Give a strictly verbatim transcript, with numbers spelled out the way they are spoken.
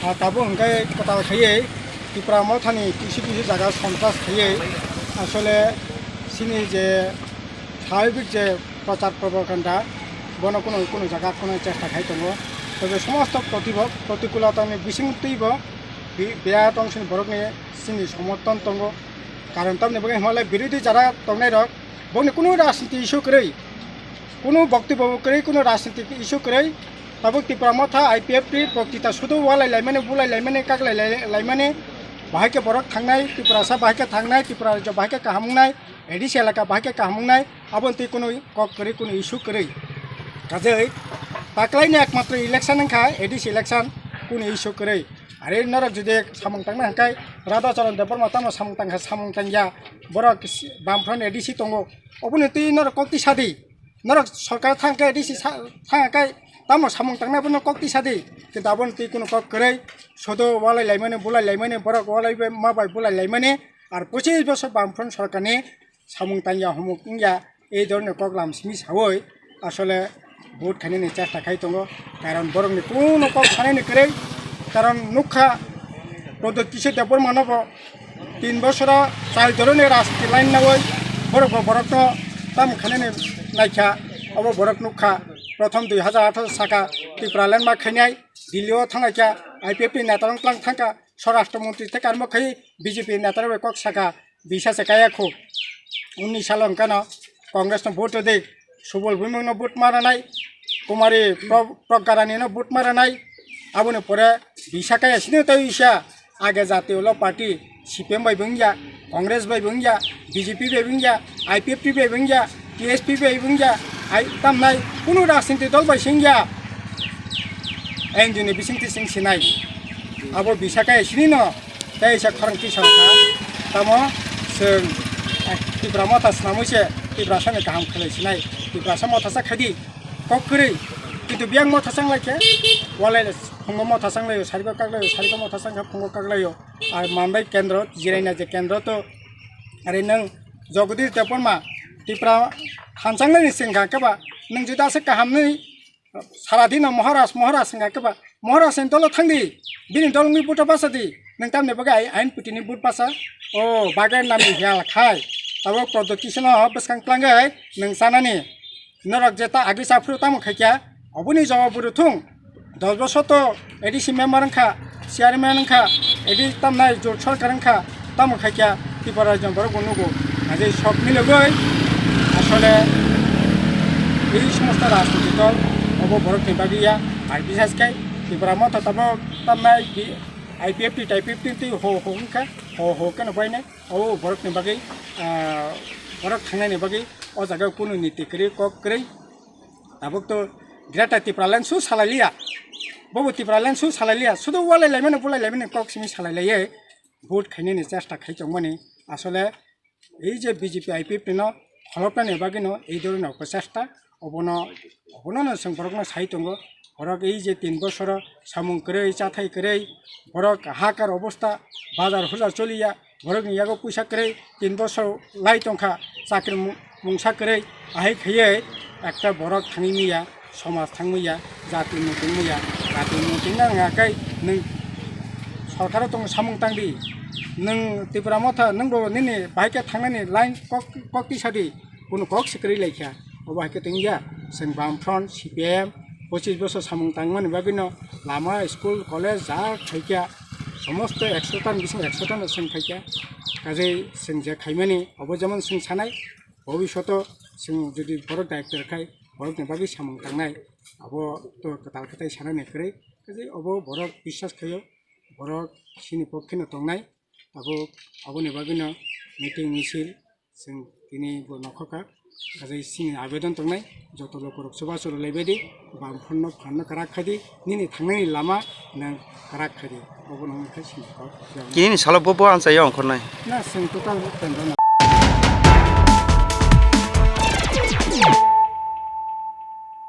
Ah, tabuk hwnkhe kwtal khaiwi Tipra Mothani kisi kisi jaga sontras khaiwi asole chini je swabhik je prochar propaganda bono kuno kuno jaga khwnai chesta khai tongo. Tei somosto protibok protikulatani bisingtwibo bi-, birat ongsoni borokni chini somorthon tongo. Karon tamni bagwi hwnle birodhi jara tongnairok bokni kuno rajniti issue kwrwi, kuno boktobyo kwrwi, kuno rajniti issue kwrwi. Tabuk Tipra Motha I P F T boktita sudu walai laimani, bulai laimani, kaklai lai-, laimani, bahai khe borok thangnai, Tiprasa bahai khe thangnai, Tipra rajyo bahai khe kaham wngnai, A D C elaka bahai khe kaham wngnai, aboni twi kuno kok kwrwi, kuno issue kwrwi. Kajai taklaini ekmatro election wngkha A D C election, kuno issue kwrwi. Are norok jodi samung tangna hwnkhe Radha Charan Debbarma tamo samung tangkha, samung tangya, borok Bamfront A D C tongo, oboni twi norok kok tisa di. Norok sorkar thang khe, A D C sa-, thang khe tamo samung tangnai bono kok tisa di. Kintu aboni twi kuno kok kwrwi, sodo walai laimani, bulai laimani, borok walai bai, ma bai bulai laimani. Ar pochis bosor Bamfront sorkarni samung tangya, humuk wngya, ei dhoroner kok lam simi sawi asole vote khainani chesta khai tongo. Karon borokni kuno kok sanani kwrwi, karon nukha Pradyot Kishore Debbarmano bo tin bosoro chal dhoroner rajniti line nawi borok bo borokno tam khainani naikha. Obo borok nukha, prothom dui hajar atharo saka Tipraland ma khainai, Delhi o thanglaikha, I P F T ni netarok tlang thangkha, Swarashtra Montri tei karmo khai B J P netarok bai kok saka, bisa se kaya khu. Unnish salo hwnkhe no Congress no vote rwdi, Subal Bhumik no vote ma rwnai, Kumari Pro-, Pragya Rani no vote ma rwnai. Aboni pore bisa kaya sini tei bisa age Jatiya Loka Party, C P M bai bo wngya, Congress bai bo wngya, B J P bai bo wngya, I P F T bai bo wngya, T S P bai bo wngya, ai tamnai kunu rajniti dol bai se wngya. N G O ni bisingtwi chwng sinai. Abo bisa kaya sini no. Tei se khorang tisa wngkha, tamo chwng, eh, Tipra Motha swnamwi se Tiprasani kaham khlai sinai, Tiprasa Mothasa khaidi kok kwrwi, kintu biyang Mothasa wnglaikhe, walai phungo Mothasa wnglaio, sariko kaklaio, sariko Mothasa wngkha phungo kaklaio, ar manbai kendro, jiraina je kendro to, are nwng Jagadish Debbarma Tipra thansangnani chwngkha khe ba, nwng juda se kaham nwi, Sara dino Maharaj, Maharaj wngkha khe ba, Maharaj ni dolo thangdi, bini dol wngwi buta basa di, nwng tamni bagwi ai, ain puti ni but basa, o bagwi nami hiya khai, tabuk Pradyot Kishore no bwskang tlangwi nwng chanani, norok je ta agwi chaphuru tamo khaikya, oboni jawab bwrwi thung, dos bosor to A D C member wngkha, chairman wngkha, edi tamnai jot sorkar wngkha, tamo khaikya Tripura rajyo borok bo nugo. Ajai sok milogoi asole ei somosto rajniti dol obo borok ni bagwi ya, ar bisas khe Tripura Motha tamo tamnai I P F T tai I P F T twi ho ho wngkha, ho ho khe no bainai obo borok ni bagwi, ah, borok thangnai ni bagwi o jaga kunu niti kwrwi kok kwrwi. Tabuk to Greater Tipraland su salai liya. Bobo Tipraland su salai liya. Sudu walai laimani, bulai laimani kok simi salai laiye. Vote khainani chesta khai tongmani. Asole ei je B J P I P F T no kholopnani bagwi no ei dhoroner prochesta. Obono, obono no chwng borokno sai tongo. Borok ei je tin bosoro samung kwrwi, chathai kwrwi, borok hakar obostha, bazar hujar choliya. Borokni yago puisa kwrwi, tin bosor lai tongkha, chakri mu-, mungsa kwrwi, ahai khaiwi ekta borok thangwi manya, somaj thangwi manya, jati muitu manya, jati muitu wngya khe nwng sorkaro tong samung tangdi, nwng Tipra Motha, nwngbo nini bahai khe thangnani line kok, kok tisadi, kunu kok se kwrwi laikha, obo hai khe tongya, chwng Bamfront, C P M, pochis bosor samung tangmani bagwino lama, school, college, ja khaikha, somosto ekso tan bising ekso tan chwng khaikha. Kajai chwng je khaimani obo jemon chwng sanai, bhobishoto chwng jodi borok director khai borokni bagwi samung tangnai, abo to kwtal kwtai sanani kwrwi. Kajai obo borok biswas khaio, borok chini pokkheno tongnai. Abo, aboni bagwino meeting misil chwng tini bo nokhorkha. Kajai chini abedon tongnai, joto lokorok chubachu rwlaibaidi, Bamfront no phanno kwrak khaidi, nini thangnani lama nwng kwrak khaidi. Obo nwng khe chini kok. Kinini salo bo bo anchai ya ongkhornai. Na, chwng total kendro no.